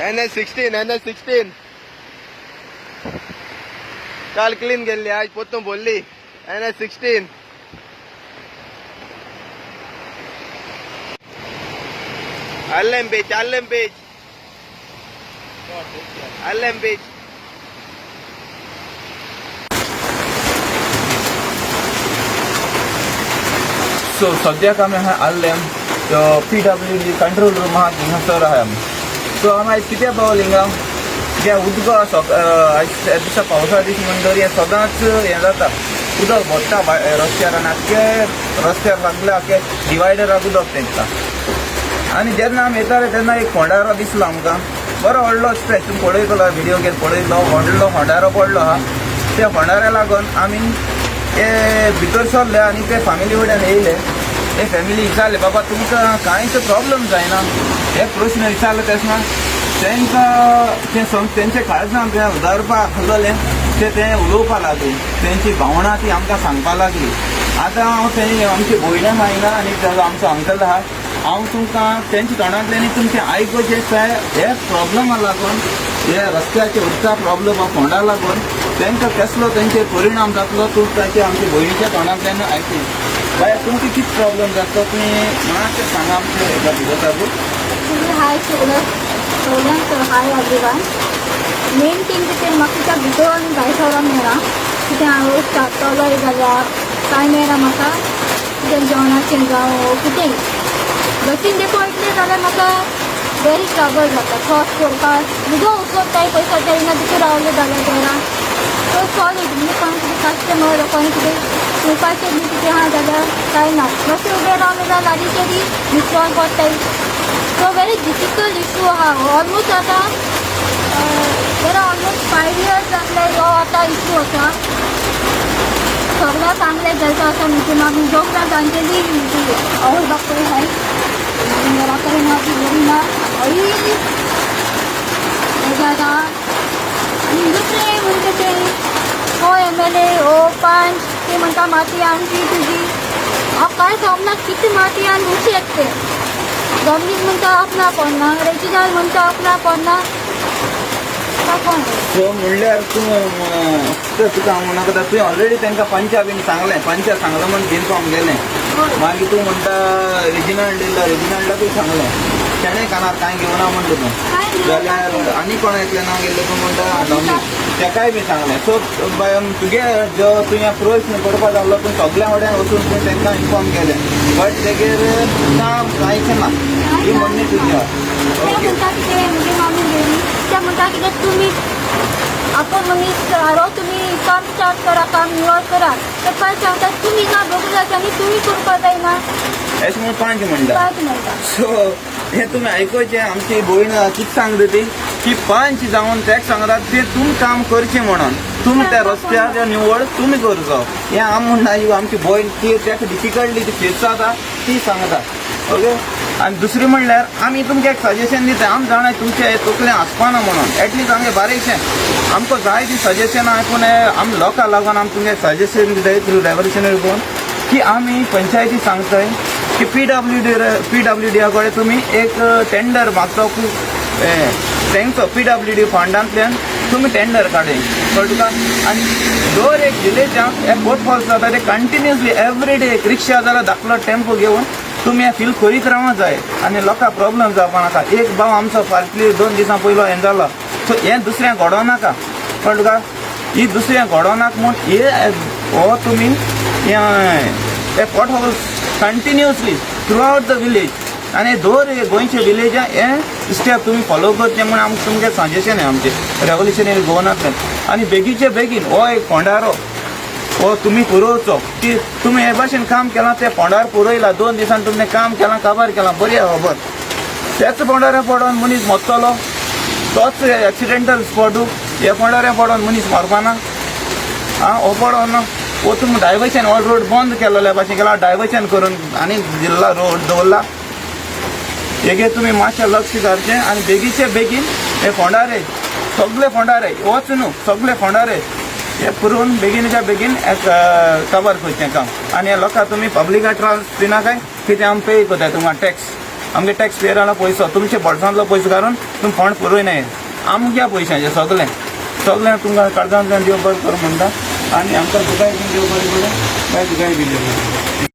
NH 16, NH 16 काल clean केल्ली, आज पोत्तून भरली. NH 16. Arlem beach, Arlem beach, Arlem beach. So सद्याक आमी आहा आर्लेम PWD control room आहा थिंगासर आहा आमी. सो आमी आयज कित्याक पावले हिंगा, जें उदक आयज त्या दिसा पावसा दीस म्हणटरी हें सदांच हें जाता, उदक भरता रस्त्यार आनी आख्खे रस्त्यार सगळे आख्खे डिवायडराक उदक तेंकता. आनी जेन्ना आमी येताले तेन्ना एक फोंडारो दिसलो आमकां, बरो व्हडलो स्ट्रेच. तुमी पळयतलो व्हिडियो घेत पळयतलो, व्हडलो फोंडारो पडलो आहा. त्या फोंडाऱ्या लागून आमी ते भितर सरले आनी ते फॅमिली वयल्यान येयले. ते फॅमिली विचारले, बाबा तुमकां कांयच प्रॉब्लम जायना? हे प्रश्न विचारले तेन्ना तांकां तें तेंच्या काळजान तें उदारपा आसलेलें ते तें उलोवपा लागली, तेंची भावनां ती आमकां सांगपा लागली. आतां हांव तें आमची भयण आहा हिंगा आनी ताजो आमचो अंकल आहा. हांव तुमकां तेंच्या तोंडांतल्यान तुमचें आयकुचें काय हे प्रॉब्लमा लागून, हे रस्त्याचे उदका प्रॉब्लम फोंडा लागून तांकां कसलो तेंचेर परिणाम जातलो, तूं तांचे आमच्या भयणीच्या तोंडांतल्यान आयकली. बाय, तुमकां कितें प्रॉब्लम जातलो तुमी मातशें सांगा आमच्या हेका भितर. हाय सगळं सगळ्यांक, हाय एवरीवन. मेन थिंग कितें, म्हाका कित्याक भितर आनी भायर सरोंक मेळना. कितें हांव काडटलोय जाल्यार कांय मेळना म्हाका. कितें जेवणाचें जावं कितेंय बसीन देखून वयतलें जाल्यार म्हाका वेरी ट्रबल जाता क्रॉस करपाक. उदक वचत पयशे जायना भितर रावलें जाल्यार घरान. सो सॉलीड म्हणजे कोण कितें कस्टमर, कोण कितें पिवपाचें बी कितें आहा जाल्यार कांय ना. मातशें उबें रावलें जाल्यार लागीं तरी विसरोन पडटाय. सो वेरी डिफिकल्ट इशू आहा. ऑलमोस्ट आतां बरो ऑलमोस्ट 5 इयर्स जातले हो आतां इशू आसा. सगळ्या सांगलें जायतो आसा मिटिंगा बी जोगला जाणटेली आवय बापूय हाय घरा कडेन ना, ती बरी ना हय हें जाता. आनी दुसरें म्हणटा तें हो एमएलए, हो पंच, ते म्हणटा माती आमची तुजी. हांव कांय समजना कितें माती आनी उशी येता तें. डॉमनीक म्हणटा आपणा पडना, रेजिनाल्ड म्हणटा आपणा पडना, कोण? सो म्हणल्यार तूं तुका हांव म्हणूंक तुवें ऑलरेडी तांकां पंचा बीन सांगलें, पंचा सांगलें म्हण इन्फॉर्म केलें. मागीर तूं म्हणटा रेजिनाल्ड येयला, रेजिनाल्डाकूय सांगलें, तेणें कानार कांय घेवना म्हणटा तूं. जाल्यार आनी कोणा एकलें नांव गेल्लें तूं म्हणटा डॉमनीक, तेकाय बी सांगलें. सो तुगे जो तुवें प्रश्न करपा लागलो, तूं सगल्या कडेन वचून तुवें तांकां इन्फॉर्म केलें, बट तेगेर काम कांयच ना ही म्हणणी तुजी आहा. ते ओके. म्हणटा कितें, म्हजी मामी गेली, ते म्हणटा कितें, तुमी आपूण मनीस हारो, तुमी काम स्टार्ट करा, काम निवळ करा. ते पळय सांगता तुमी ना बघूं जाता आनी तुमी करपा जायना. अशें म्हणून पंच म्हणटा. कांयच म्हणटा. सो हें तुमी आयकुचें, आमची भयण कितें सांगता ती की पंच जावन तेक सांगतात ते तुमी काम करचें म्हणून, तुमी त्या रस्त्यार निवळ तुमी करचो. हें आम म्हणना, ही आमची भयण ती तेका डिफिकल्टी ती फेस जाता ती सांगता. ओके. आनी दुसरी म्हणल्यार आमी तुमकां एक सजेशन दिता. आमी जाणा तुमचे तकलें आसपाना म्हणून, एटलिस्ट आमगे बारीकशें आमकां जाय ती सजेशन आयकून आमी लोकां लागून आमी तुमकां सजेशन दिताय थ्रू रेवोल्युशनरी गोवन की आमी पंचायती सांगताय की पीडब्ल्यूडी, पीडब्ल्यूडीया कडेन तुमी एक टेंडर मागचो, तेंचो पीडब्ल्यूडी फंडांतल्यान तुमी टेंडर काडून, कळ्ळें तुका? आनी दर एक विलेजाक हे पोट हॉल्स जाता ते कंटिन्युअसली एवरी डे एक रिक्षा जाल्यार धाकलो टेम्पो घेवन तुमी हें फील करीत रावंक जाय आनी लोकांक प्रॉब्लम जावपा नाका. एक भाव आमचो फाटली 2 दिसां पयलो हें जालो, सो हें दुसऱ्यांक घडोवं नाका, कळ्ळें तुका? ही दुसऱ्यांक घडोवं नाका म्हूण हे हो तुमी हे pot holes continuously throughout the village आनी दर एक गोंयच्या विलेजां हे स्टेप तुमी फॉलो करचे म्हूण आमकां तुमचें सजेशन आहे आमचें रेवोल्युशनरी गोवनांतल्यान. आनी बेगीचे बेगीन हो एक फोंडारो हो तुमी पुरोवचो की तुमी हे भाशेन काम केलां, ते फोंडार पुरयला, 2 दिसान तुमी काम केलां, काबार केलां, बरी आहा खबर. तेच फोंडारे पडोन मनीस मरतलो, तोच एक्सिडेंटल स्पॉटू. हे फोंडारे पडोन मनीस मरपाना आं. हो पडोन हो तुमी डायवर्शन हो रोड बंद केलेल्या भाशेन केला, डायवर्शन करून आनी जिल्ला रोड दवरला. हेगे तुमी मातशें लक्ष घालचें आनी बेगीचे बेगीन हे फोंडारे, सगळे फोंडारे, होच न्हू, सगळे फोंडारे हे पुरोवन बेगीनच्या बेगीन एक कवर करचें काम. आनी हे लोकांक तुमी पब्लिका त्रास दिनाकाय, कितें आमी पे करताय तुमकां टॅक्स. आमगे टॅक्स पेयरालो पयसो, तुमच्या बोल्सांतलो पयसो घालून तुमी फोंड पुरयनाय, आमच्या पयशांचे सगळें सगळें तुमकां काळजांतल्यान देव बरें करूं म्हणटा. आनी आमकां तुकाय बी देव बरें करूं, बाय, तुकाय बी देव बरें करूं.